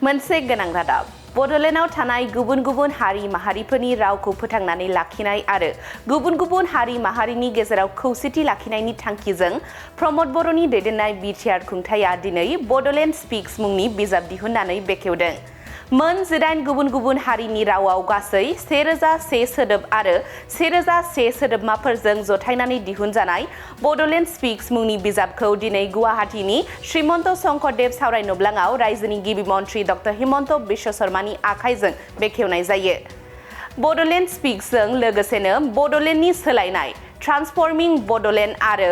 मोनसे गोनां रादाब बड'लेण्डआव थानाय गुबुन गुबुन हारि माहारिफोरनि रावखौ फोथांनानै लाखिनाय आरो गुबुन गुबुन हारि माहारिनि गेजेराव खौसेथि लाखिनायनि थांखिजों रमद बर'ननि दैदेननाय बिटिआर खुंथाया दिनै बड'लेण्ड स्पीक्स मुंनि बिजाब दिहुननानै बेखेवदों। मोन 18 गुबुन गुबुन हारिनि रावाव गासै 1001 सोदोब आरो 1001 सोदोबमाफोरजों जथायनानै दिहुनजानाय बड'लेण्ड स्पीक्स मुंनि बिजाबखौ दिनै गुवाहाटीनि श्रीमन्त शंकरदेव सावराय नब्लाङाव रायजोनि गिबि मन्थ्रि डक्टर हिमन्त बिश्व शर्मानि आखाइजों बेखेवनाय जायो। बड'लेण्ड स्पीक्सजों लोगोसेनो बड'लेण्डनि सोलायनाय ट्रान्सफर्मिं बड'लेण्ड आरो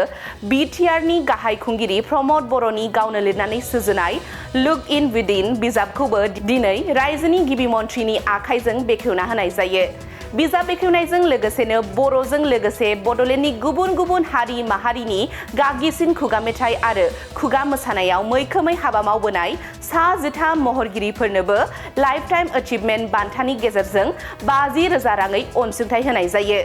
बिटिआरनि गाहाय खुंगिरि रमद बर'ननि गावनो लिरनानै सुजुनाय लुक इन विदिन बिजाबखौबो दिनै रायजोनि गिबि मन्थ्रिनि आखाइजों बेखेवना होनाय जायो। बिजाब बेखेवनायजों लोगोसेनो बर'जों लोगोसे बड'लेण्डनि गुबुन गुबुन हारि माहारिनि गागिसिन खुगा मेथाइ आरो खुगा मोसानायाव मैखोमै हाबा मावबोनाय 13 महरगिरिफोरनोबो लाइफ टाइम एचिभमेन्ट बान्थानि गेजेरजों 50,000 राङै अनसुंथाइ होनाय जायो।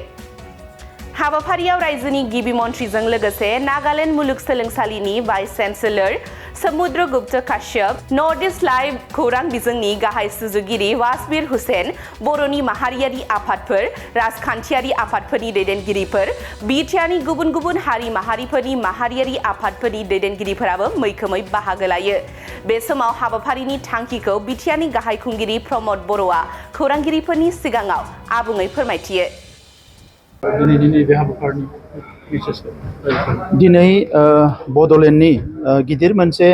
हाबाफारियाव रायजोनि गिबि मन्थ्रिजों लोगोसे नागालेण्ड मुलुगसोलोंसालिनि vice chancellor Samudragupta Kashyap, north east live खौरां बिजोंनि गाहाय सुजुगिरि वासबिर हुसेन, बर'नि माहारियारि आफादफोर, राजखान्थियारि आफादफोरनि दैदेनगिरिफोर, बिटिआरनि गुबुन गुबुन हारि माहारिफोरनि माहारियारि आफादफोरनि दैदेनगिरिफोराबो मैखोमै बाहागो लायो। बे समाव हाबाफारिनि थांखिखौ बिटिआरनि गाहाय खुंगिरि रमद बर'आ खौरांगिरिफोरनि सिगाङाव आबुङै फोरमायथियो। दिनै बड'लेण्डनि गिदिर मोनसे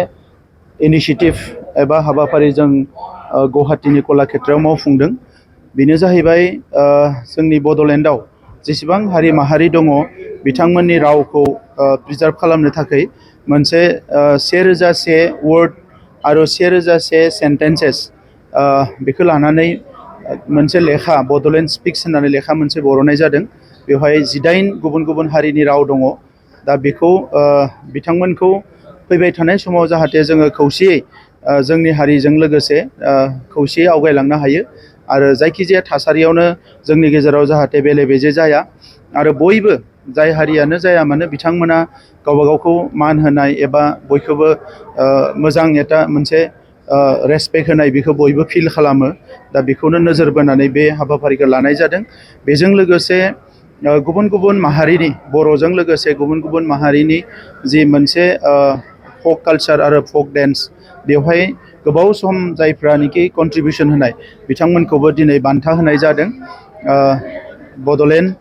इनिशिएटिभ एबा हाबाफारि जों गुवाहाटीनि कलाक्षेत्रआव मावफुंदों। बेनो जाहैबाय जोंनि बड'लेण्डआव जेसेबां हारि माहारि दङ बिथांमोननि रावखौ प्रिजार्भ खालामनो थाखाय मोनसे 1001 वर्ड आरो 1001 सेन्टेन्सेस बेखौ लानानै मोनसे लेखा बड'लेण्ड स्पिक्स होननानै लेखा मोनसे बर'नाय जादों। बेवहाय 18 गुबुन गुबुन हारिनि राव दङ। दा बेखौ बिथांमोनखौ फैबाय थानाय समाव जाहाथे जोङो खौसेयै जोंनि हारिजों लोगोसे खौसेयै आवगायलांनो हायो आरो जायखिजाया थासारियावनो जोंनि गेजेराव जाहाथे बेले बेजे जाया आरो बयबो जाय हारियानो जाया मानो बिथांमोना गावबा गावखौ मान होनाय एबा बयखौबो मोजां एटा मोनसे रेसपेक्ट होनाय बेखौ बयबो फिल खालामो। दा बेखौनो नोजोर बोनानै बे हाबाफारिखौ लानाय जादों। बेजों लोगोसे गुबुन गुबुन माहारिनि बर'जों लोगोसे गुबुन गुबुन माहारिनि जि मोनसे फक कालचार आरो फक डेन्स बेवहाय गोबाव सम जायफ्रानिखि कन्ट्रिबिउसन होनाय बिथांमोनखौबो दिनै बान्था होनाय जादों। Bodoland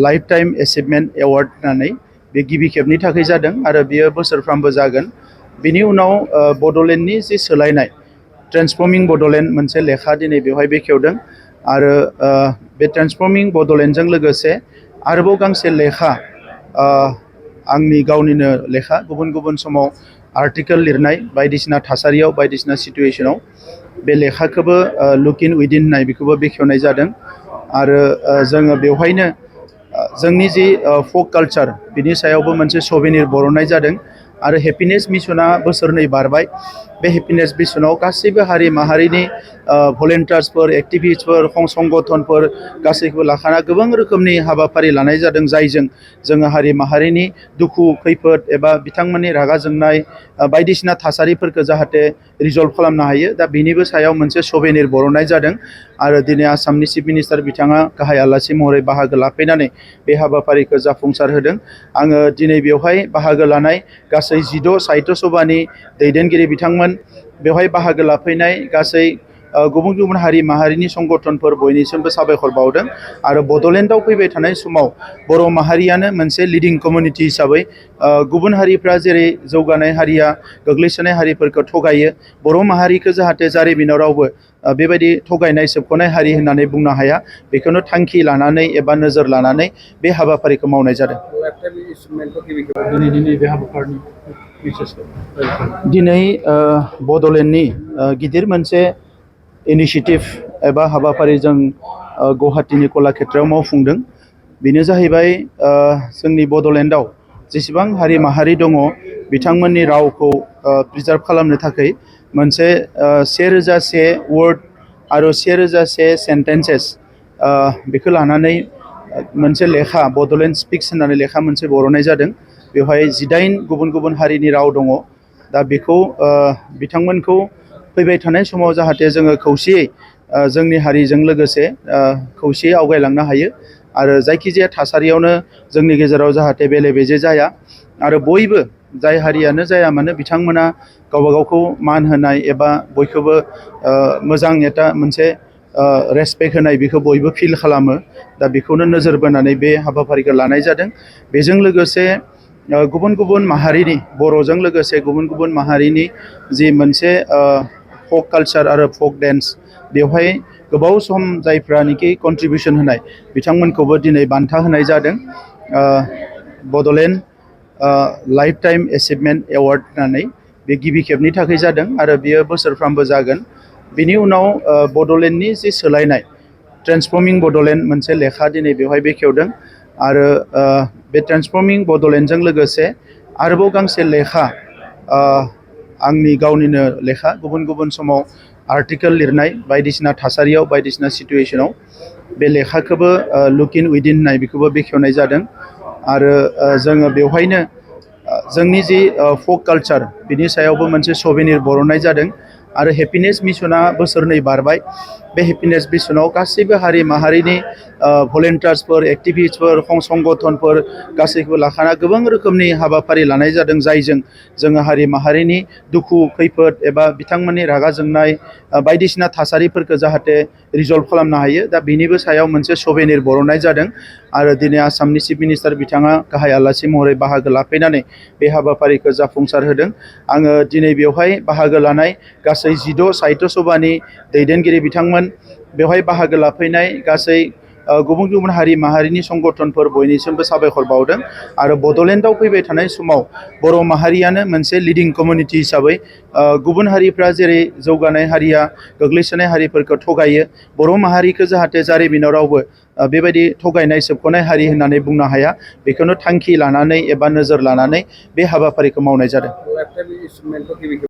life time achievement award होननानै बे गिबि खेबनि थाखाय जादों आरो बियो बोसोरफ्रामबो जागोन। बिनि उनाव बड'लेण्डनि जि सोलायनाय ट्रेन्सफर्मिं बड'लेण्ड मोनसे लेखा दिनै बेवहाय बेखेवदों आरो बे ट्रेन्सफर्मिं बड'लेण्डजों लोगोसे आरोबाव गांसे लेखा आंनि गावनिनो लेखा गुबुन गुबुन समाव आर्टिकेल लिरनाय बायदिसिना थासारियाव बायदिसिना सिटुवेशनाव बे लेखाखौबो लुक इन विदिन होननाय बेखौबो बेखेवनाय जादों आरो जोङो बेवहायनो जोंनि जि फक कालचार बिनि सायावबो मोनसे सभिनिर बर'नाय जादों आरो हेपिनेस मिसना बोसोरनै बारबाय। बे हेपिनेस मिसनाव गासैबो हारि माहारिनि भलेन्टियार्सफोर एक्टिभिस्टफोर संगठनफोर गासैखौबो लाखाना गोबां रोखोमनि हाबाफारि लानाय जादों जायजों जोङो हारि माहारिनि दुखु खैफोद एबा बिथांमोननि रागा जोंनाय बायदिसिना थासारिफोरखौ जाहाथे रिजल्भ खालामनो हायो। दा बेनिबो सायाव मोनसे सभिनिर बर'नाय जादों आरो दिनै आसामनि चिफ मिनिस्टार बिथाङा गाहाय आलासि महरै बाहागो लाफैनानै बे हाबाफारिखौ जाफुंसार होदों। आङो दिनै बेवहाय बाहागो लानाय गासै 16 साहित्य सभानि दैदेनगिरि बिथांमोन बेवहाय बाहागो लाफैनाय गासै गुबुन गुबुन हारि माहारिनि संगठनफोर बयनिसिमबो साबायखर बावदों आरो बड'लेण्डआव फैबाय थानाय समाव बर' माहारियानो मोनसे लिडिं कमिउनिटि हिसाबै गुबुन हारिफ्रा जेरै जौगानाय हारिया गोग्लैसोनाय हारिफोरखौ थगायो बर' माहारिखौ जाहाथे जारिमिनाव रावबो बेबायदि थगायनाय सोबख'नाय हारि होननानै बुंनो हाया बेखौनो थांखि लानानै एबा नोजोर लानानै बे हाबाफारिखौ मावनाय जादों। दिनै बड'लेण्डनि गिदिर मोनसे इनिशिएटिभ एबा हाबाफारि जों गुवाहाटीनि कलाक्षेत्रआव मावफुंदों। बेनो जाहैबाय जोंनि बड'लेण्डआव जेसेबां हारि माहारि दङ बिथांमोननि रावखौ प्रिजार्भ खालामनो थाखाय मोनसे 1001 वर्ड आरो 1001 सेन्टेन्सेस बेखौ लानानै मोनसे लेखा बड'लेण्ड स्पिक्स होननानै लेखा मोनसे बर'नाय जादों। बेवहाय 18 गुबुन गुबुन हारिनि राव दङ। दा बेखौ बिथांमोनखौ फैबाय थानाय समाव जाहाथे जोङो खौसेयै जोंनि हारिजों लोगोसे खौसेयै आवगायलांनो हायो आरो जायखिजाया थासारियावनो जोंनि गेजेराव जाहाथे बेले बेजे जाया आरो बयबो जाय हारियानो जाया मानो बिथांमोना गावबा गावखौ मान होनाय एबा बयखौबो मोजां एटा मोनसे रेसपेक्ट होनाय बेखौ बयबो फिल खालामो दा बेखौनो नोजोर बोनानै बे हाबाफारिखौ लानाय जादों बेजों लोगोसे गुबुन गुबुन माहारिनि बर'जों लोगोसे गुबुन गुबुन माहारिनि जि मोनसे फक कालचार आरो फक डेन्स बेवहाय गोबाव सम जायफ्रानोखि कन्ट्रिबिउसन होनाय बिथांमोनखौबो दिनै बान्था होनाय जादों Bodoland life time achievement award होननानै बे गिबि खेबनि थाखाय जादों आरो बियो बोसोरफ्रामबो जागोन बिनि उनाव बड'लेण्डनि जि सोलायनाय ट्रेन्सफर्मिं बड'लेण्ड मोनसे लेखा दिनै बेवहाय बेखेवदों आरो बे ट्रेन्सफर्मिं बड'लेण्डजों लोगोसे आरोबाव गांसे लेखा आंनि गावनिनो लेखा गुबुन गुबुन समाव आर्टिकेल लिरनाय बायदिसिना थासारियाव बायदिसिना सिटुएसनाव बे लेखाखौबो लुक इन उइदिन होननाय बेखौबो बेखेवनाय जादों आरो जोङो बेवहायनो जोंनि जि फक कालचार बिनि सायावबो मोनसे सभिनिर बरननाय जादों आरो हेपिनेस मिसना बोसोरनै बारबाय बे हेपिनेस मिसनाव गासैबो हारि माहारिनि भलेन्टियार्सफोर एक्टिभिस्टफोर संगठनफोर गासैखौबो लाखाना गोबां रोखोमनि हाबाफारि लानाय जादों जायजों जोङो हारि माहारिनि दुखु खैफोद एबा बिथांमोननि रागा जोंनाय बायदिसिना थासारिफोरखौ जाहाथे रिजल्भ खालामनो हायो दा बिनिबो सायाव मोनसे सभिनिर बरननाय जादों आरो दिनै आसामनि चिफ मिनिस्टार बिथाङा गाहाय आलासि महरै बाहागो लाफैनानै बे हाबाफारिखौ जाफुंसार होदों आङो दिनै बेवहाय बाहागो लानाय गासै 16 साहित्य सभानि दैदेनगिरि बिथांमोन बेवहाय बाहागो लाफैनाय गासै गुबुन गुबुन हारि माहारिनि संगठनफोर बयनिसिमबो साबायखर बावदों आरो बड'लेण्डआव फैबाय थानाय समाव बर' माहारियानो मोनसे लिडिं कमिउनिटि हिसाबै गुबुन हारिफ्रा जेरै जौगानाय हारिया गोग्लैसोनाय हारिफोरखौ थगायो बर' माहारिखौ जाहाथे जारिमिनाव रावबो बेबायदि थगायनाय सोबख'नाय हारि होननानै बुंनो हाया बेखौनो थांखि लानानै एबा नोजोर लानानै बे हाबाफारिखौ मावनाय जादों।